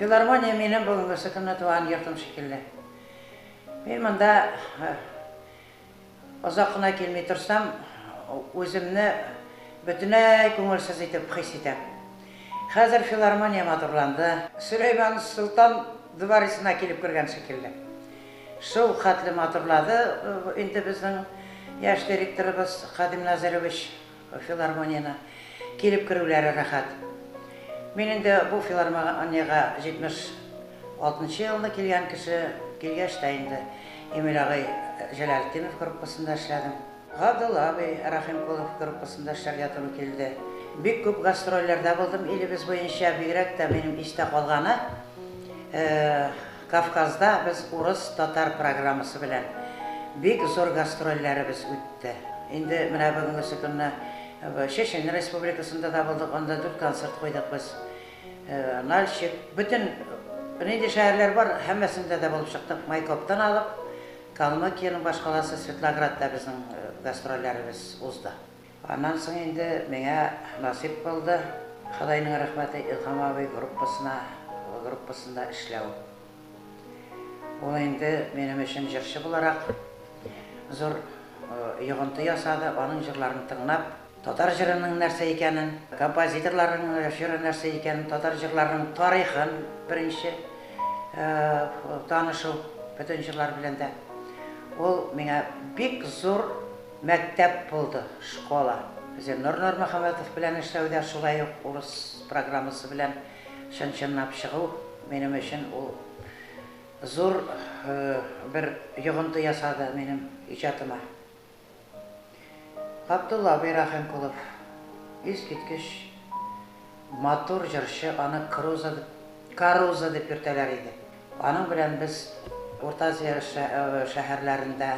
Филармония минем бүгенгесе көнне туган йортым шикелле. Мин монда озак кына килми торсам, үземне бөтенләй күңелсез итеп хис итәм. Хәзер филармония матурланды. Сөләйман Солтан дворецына килеп кергән шикелле. Шул хәтле матурлады инде безнең яшь директорыбыз Кадим Назирович филармонияне. Килеп керүләре рәхәт. Мин инде бу филармониягә 76 нчы елны килгән кеше, килгәч тә инде Эмиль агай Җәләлетдинов группасында эшләдем. Габдулла абый Рәхимкулов группасында эшләргә туры килде. Бик күп гастрольләрдә булдым илебез буенча, бигрәк тә минем истә калганы, Кавказда без урыс-татар программасы белән бик зур гастрольләребез үтте. Инде менә бүгенгесе көнне Чечен Республикасында да булдык, анда дүрт концерт куйдык без. Нальчик, бөтен нинди шәһәрләр бар, һәммәсендә дә булып чыктык. Майкоптан алып, Калмыкиянең башкаласы Светлоградта безнең гастрольләребез узды. Аннан соң инде миңа насыйп булды, Ходайның рәхмәте, Илһам абый группасына, группасында эшләү. Ул инде минем өчен җырчы буларак зур йогынты ясады, аның җырларын тыңлап, татар җырының нәрсә икәнен, композиторларның җыры нәрсә икәнен, татар җырларының тарихын беренче танышу бөтен җырлар белән дә. Ул миңа бик зур Мәктәп булды, школа. Зиннур Нурмөхәммәтов белән эшләү дә шулай ук урыс программасы белән чын-чынлап чыгу минем өчен ул зур бер йогынты ясады минем иҗатыма. Габдулла абый Рәхимкулов, искиткеч матур җырчы, аны Круза дип, Каруза дип йөртәләр иде. Аның белән без Урта Азия шәһәрләрендә,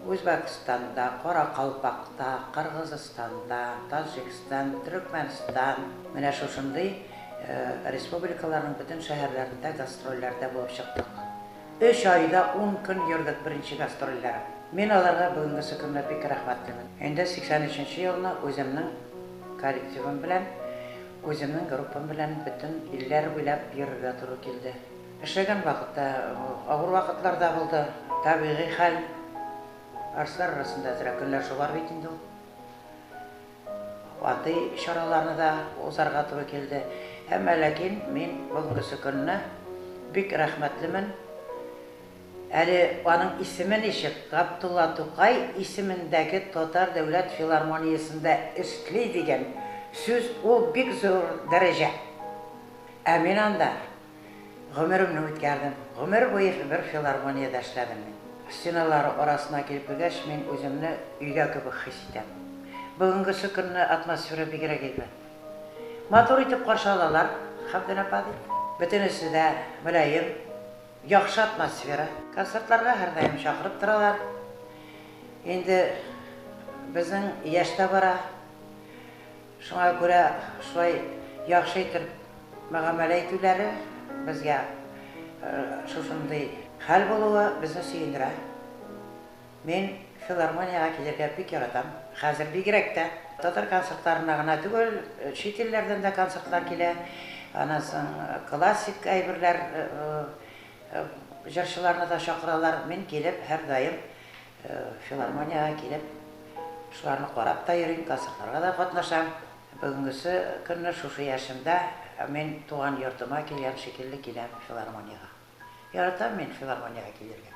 Үзбәкстанда, Каракалпакта, Кыргызстанда, Таҗикстан, Төрекмәнстан, менә шушындый республикаларның бөтен шәһәрләрендә гастрольләрдә булып чыктык. Өч айда ун көн йөрдек беренче гастрольләрем. Мин аларга бүгенгесе көнгә бик рәхмәтлемен. Инде 83 нче елны үземнең коллективым белән Үземнең группам белән бөтен илләр буйлап йөрергә туры килде. Эшләгән вакытта авыр вакытлар да булды. Табигый хәл. Артистлар арасында әзрәк көнләшү бар бит инде ул. Андый чараларны да узарга туры килде. Әмма ләкин мин бүгенгесе көнне бик рәхмәтлемен. Әле аның исеме ничек, Габдулла Тукай исемендәге Татар дәүләт филармониясендә эшли дигән сүз ул бик зур дәрәҗә. Ә мин анда гомеремне үткәрдем. Гомер буе бер филармониядә эшләдем мин. Стеналары арасына килеп кергәч, мин үземне өйдә кебек хис итәм. Бүгенгесе көнне атмосфера бигрәк әйбәт. Матур итеп каршы алалар, Хәмдүнә апа, ди. Бөтенесе дә мөлаем. Яхшы атмосфера. Концертларга һәрдаим чакырып торалар. Инде безнең яшь тә бара. Шуңа күрә шулай яхшы итеп мөгамәлә итүләре, безгә шушындый хәл булуы безне сөендерә. Мин филармониягә килергә бик яратам. Хәзер бигрәк тә. Татар концертларына гына түгел, чит илләрдән дә концертлар килә. Аннан соң классик әйберләр, җырчыларны да чакыралар. Мин килеп, һәрдаим филармониягә килеп, шуларны карап та йөрим, концертларга да катнашам. Бүгенгесе көнне шушы яшемдә мин туган йортыма килгән шикелле киләм филармониягә. Яратам мин филармониягә килергә.